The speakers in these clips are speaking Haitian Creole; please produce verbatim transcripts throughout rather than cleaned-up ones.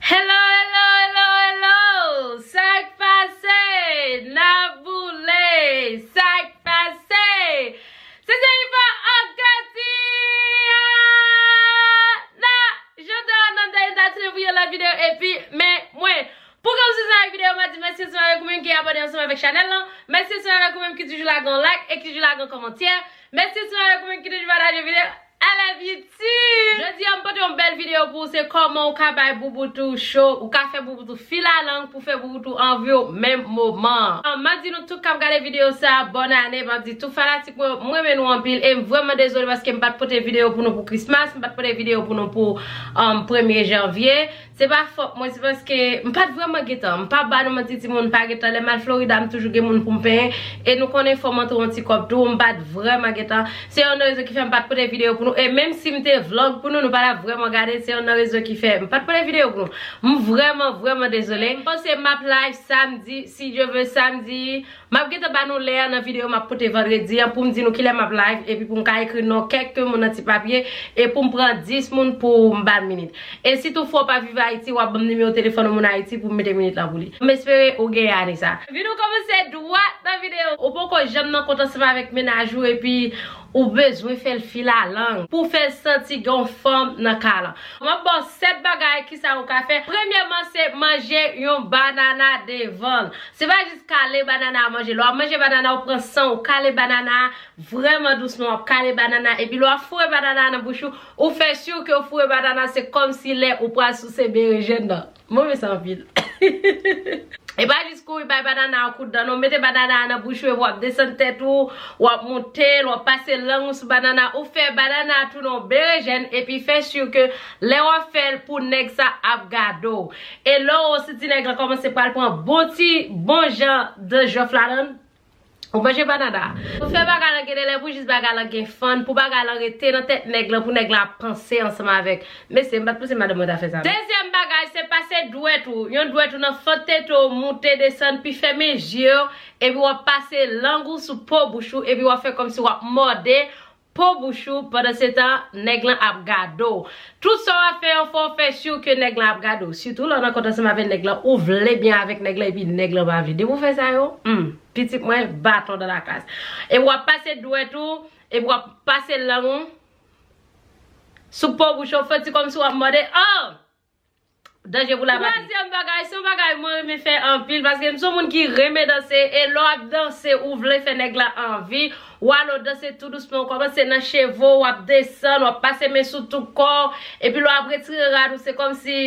Hello, hello, hello, hello! Sa k pase? N ap boule! Sa k pase? Se Jennifer Anquety! Ah! Nan, jodi a, nan dènye dati, nou voye lòt videyo, epi, men, mwen, pou ke w sou sa videyo, mwen di mèsi ansanm avèk ou menm ki abòne ansanm avèk chanèl lan. Mèsi ansanm avèk ou menm ki toujou lage yon like e ki toujou lage yon kòmantè. Mèsi ansanm avèk ou menm ki toujou pataje videyo. I love you too! Jodi a, m pote yon bèl videyo pou ou, se kòman ou ka bay boubout ou cho, ou ka fè boubout ou filalang pou fè boubout ou anvi w menm moman. An, m ap di nou tout k ap gade videyo sa, bòn ane, m ap di tout fanatik mwen, m renmen nou anpil, e m vrèman dezole paske m pa t pote videyo pou nou pou Christmas, m pa t pote videyo pou nou pou, um, premye janvye. Se pa fòt mwen, se paske m pa t vrèman gen tan. M pa ba nou manti, timoun, m pa gen tan. Lè m al Florida, m toujou gen moun pou m penyen. E nou konnen fò m antre yon ti kòb tou, m pa t vrèman gen tan. Se youn nan rezon ki fè m pa t pote videyo pou nou. E menm si m te vlog pou nou, nou pa t ap vrèman gade. Se youn nan rezon ki fè m pa t pote videyo pou nou. M vrèman, vrèman dezole. M panse m ap live samdi, si Dye vle samdi. M ap gentan ba nou lè a nan videyo m ap pote vandredi an pou m di nou kilè m ap live epi pou m ka ekri non kèk moun nan ti papye e pou m pran dis moun pou m ba minit. E si toutfwa w pa viv Ayiti, w ap ban m nimewo telefòn yon moun Ayiti pou m mete minit lan pou li. M espere ou genyen ane sa. Videyo kòmanse dwat nan videyo. Ou poko janm nan kont ansanm avèk mennaj ou epi ou bezwen fè l filalang pou fè l santi gen yon fanm nan kay lan. M ap ba w sèt bagay kisa ou ka fè. Premyèman, se manje yon banana devan l. Se pa jis kale banana a manje. Lè w ap manje banana, ou pran san w, ou kale banana a vrèman dousman. W ap kale banana a, epi lè w ap foure banana a nan bouch ou, ou fè si ke w foure banana a, se kòmsi lè ou pral souse berejèn nan. Mwen renmen sa anpil. E pa jis kouri bay banana a kout dan, non. Mete banana a nan bouch ou, epi w ap desann tèt ou, w ap moute l, w ap pase lang ou sou banana a, ou fè banana a tounen yon berejèn, epi fè si ke lè w ap fè l pou nèg sa ap gade w. E lè w santi nèg lan kòmanse pral pran bon ti, bon jan de jwèf ladan l, ou manje banana. Ou fè bagay lan gen dèlè pou jis bagay lan gen fann, pou bagay lan rete nan tèt nèg lan, pou nèg lan ap panse ansanm avèk. Mesye, m pa t panse madanm mwen ta fè sa, non. Dezyèm bagay, se pase dwèt ou. Yon dwèt ou nan fant tete w, moute desann, pi fèmen je w, epi w ap pase lang ou sou po bouch ou, epi w ap fè kòmsi w ap mòde po bouch ou, pandan se tan, nèg lan ap gade w. Tout sa w ap fè yo, fò w fè si ke nèg lan ap gade w. Sitou lè w nan kont ansanm avèk nèg lan, ou vle byen avèk nèg lan, epi nèg lan pa vle. Depi w fè sa yo, hmm, pitit mwen, baton dan la klas. E w ap pase dwèt ou, epi w ap pase lang ou sou po bouch ou, fè ti kòmsi w ap mòde, oh! Danje pou lapat. Twazyèm bagay, se yon bagay mwen renmen fè anpil, paske m se yon moun ki renmen danse, e lè w ap danse, ou vle fè nèg la anvi, w ale w danse tou dousman, w kòmanse nan cheve w, w ap desann, w ap pase men sou tout kò w, epi lè w ap retire rad ou, se kòmsi,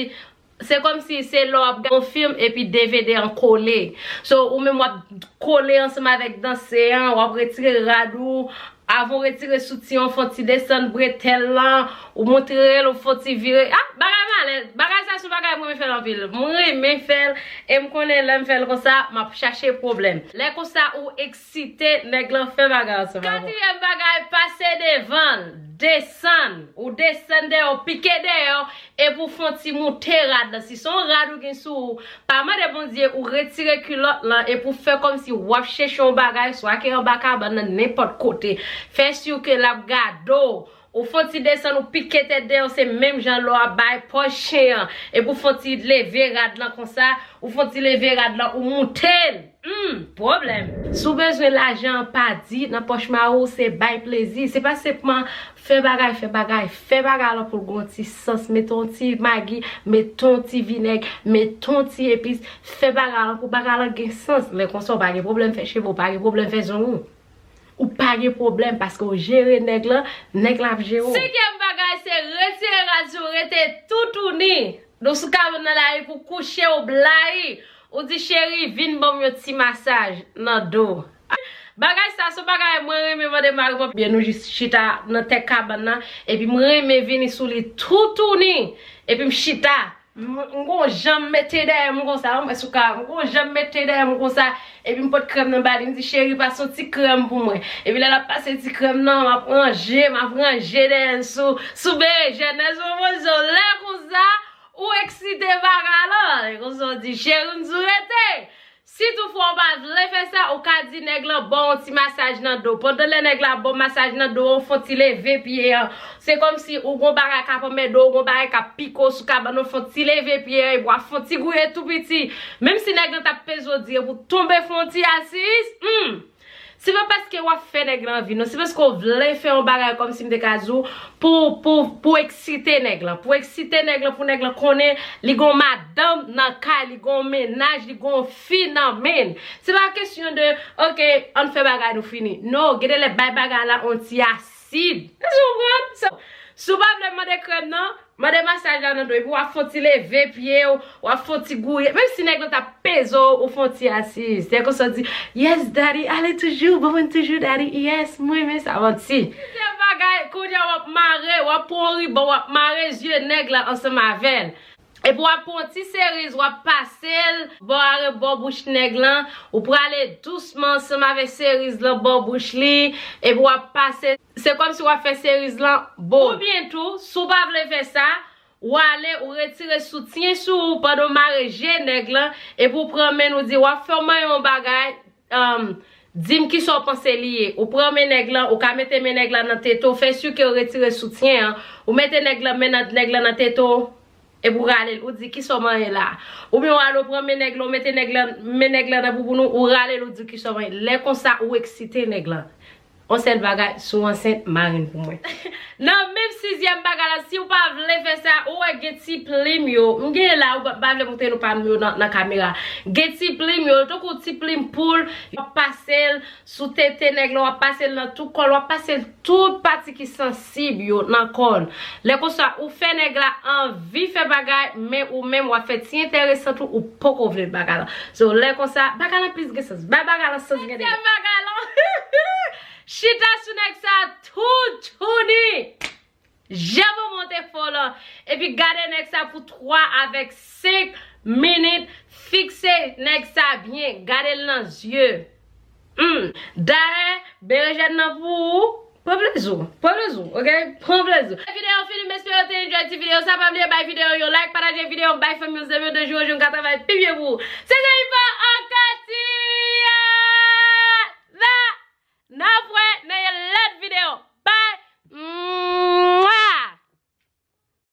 se kòmsi se lè w ap gade yon fim epi D V D an kole. So, ou menm w ap kole ansanm avèk dansè an, w ap retire rad ou, avan w retire soutyen an, fè w ti desann bretèl lan, ou montre l, ou fè w ti vire. Ah, bagay malèz. Bagay sa se yon bagay mwen renmen fè l anpil. Mwen renmen fè l, e m konnen lè m fè l konsa, m ap chache pwoblèm. Lè konsa ou eksite, nèg lan fè bagay ansanm avè w. Katriyèm bagay, pase devan l, desann. Ou desann dèyè w, pike dèyè w, epi w fè w ti moute rad lan. Si se yon rad ou gen sou ou, pa mande Bondye ou retire kilòt lan epi w fè kòmsi w ap chèche yon bagay, swa ke anba kabann nan, nenpòt kote. Fè si ke l ap gade w. Ou fè w ti desann, ou pike tèt dèyè w, se menm jan lè w ap bay pòz chen an. Epi w fè w ti leve rad lan konsa, ou fè w ti leve rad lan, ou moute l. Hmm, pwoblèm. Si w bezwen lajan, pa di nan pòch mari w, se bay plezi. Se pa senpman fè bagay, fè bagay, fè bagay lan pou l gen yon ti sans. Mete yon ti magi, mete yon ti vinèg, mete yon ti epis. Fè bagay lan pou bagay lan gen sans. Lè konsa, w pa gen pwoblèm fè cheve w, pa gen pwoblèm fè zong ou. Ou pa gen pwoblèm paske w jere nèg lan, nèg lan ap jere w. Senkyèm bagay, se retire rad sou, rete toutouni. Nou sou kabann nan la, epi w kouche, w blayi. Ou di, cheri, vin ban m yon ti masaj nan do. Bagay sa, se yon bagay mwen renmen mande mari mwen. Byen, nou jis chita nan tèt kabann nan, epi m renmen vini sou li toutouni, epi m chita. M, m gon jan m mete dèyè m konsa, ou wè sou ka, m gon jan m mete dèyè m konsa, epi m pot krèm nan ba li, m di, cheri, pase yon ti krèm pou mwen. Epi lè l ap pase ti krèm nan, m ap ranje, m ap ranje dèyè l sou, sou berejèn nan, sou pozo, lè konsa, ou eksite bagay lan, e konsa w di, cheri, m di w rete. Si toutfwa ou pa vle fè sa, ou ka di nèg lan ba w yon ti masaj nan do. Pandan lè nèg la ba w masaj nan do, ou fè yon ti leve pye an. Se kòmsi ou gon bagay k ap anmède w, ou gon bagay k ap pike w sou kabann ou, fè yon ti leve pye an, epi w ap fè yon ti gouye tou piti. Menm si nèg lan t ap peze w di epi w tonbe fè yon ti asiz, hmm. Se pa paske w ap fè nèg lan anvi, non. Se paske w vle fè yon bagay kòmsi m te ka di w pou, pou, pou eksite nèg lan. Pou eksite nèg lan, pou nèg lan konnen li gon madanm nan kay, li gon mennaj, li gon fi nan men l. Se pa kesyon de, ok, ann fè bagay nou fini. Non, gen de lè bay bagay la yon ti asid. Èske w konprann? So, si w pa vle mande krèm nan, mande masaj la nan do, epi w ap fè yon ti leve pye w, w ap fè yon ti gouye. Menm si nèg lan t ap peze w, ou fè yon ti asiz. Se konsa w di, yes, daddy, ale toujou, ban mwen toujou, daddy, yes, mwen renmen sa, manti. Se bagay, kounye a w ap mare, w ap pran yon riban, w ap mare zye nèg la ansanm avè l. Epi w ap pran yon ti seriz, w ap pase l bò arebò bouch nèg lan. Ou prale dousman ansanm avèk seriz lan bò bouch li. Epi w ap pase, se kòmsi w ap fè seriz lan bo. Oubyen tou, si w pa vle fè sa, w ale, ou retire soutyen sou ou pandan w mare je nèg lan, epi w pran men l, ou di, w ap fè w manyen yon bagay, um, di m kisa w panse li ye. Ou pran men nèg lan, ou ka mete men nèg lan nan tete w, fè si ke w retire soutyen an, ou mete nèg lan, men nan, nèg lan nan tete w, epi w rale l, ou di, kisa w manyen la? Oubyen w ale, w pran men nèg lan, ou mete nèg lan, men nèg lan nan bouboun ou, ou rale l, ou di, kisa w manyen? Lè konsa, ou eksite nèg lan. On sèl bagay, si w ansent, mare l pou mwen. Nan menm sizyèm bagay la, si w pa vle fè sa, ou wè gen ti plim yo. M gen la, ou pa, pa vle montre nou pa m yo nan, nan kamera. Gen ti plim yo, tankou ti plim poul, w ap pase l sou tete nèg la, w ap pase l nan tou kò l, w ap pase l tout pati ki sansib yo nan kò l. Lè konsa, ou fè nèg la anvi fè bagay, men ou menm w ap fè ti enteresan tou, ou poko vle bagay la. So, lè konsa, bagay la plis gen sans. Bay bagay la sans gen dega. Setyèm bagay la. Chita sou nèg sa toutouni. Jan moman te fò lan. Epi gade nèg sa pou twa avèk senk minit. Fikse nèg sa byen. Gade l nan zye. Hmm. Dayè, berejèn nan pou ou. Pran plezi w. Pran plezi w, ok? Pran plezi w. Videyo fini, m espere w te enjoy ti videyo sa. Pa bliye bay videyo yon like, pataje videyo, bay fanmi w, zanmi w, de jou an jou, m ka travay pi byen pou ou. Se Zay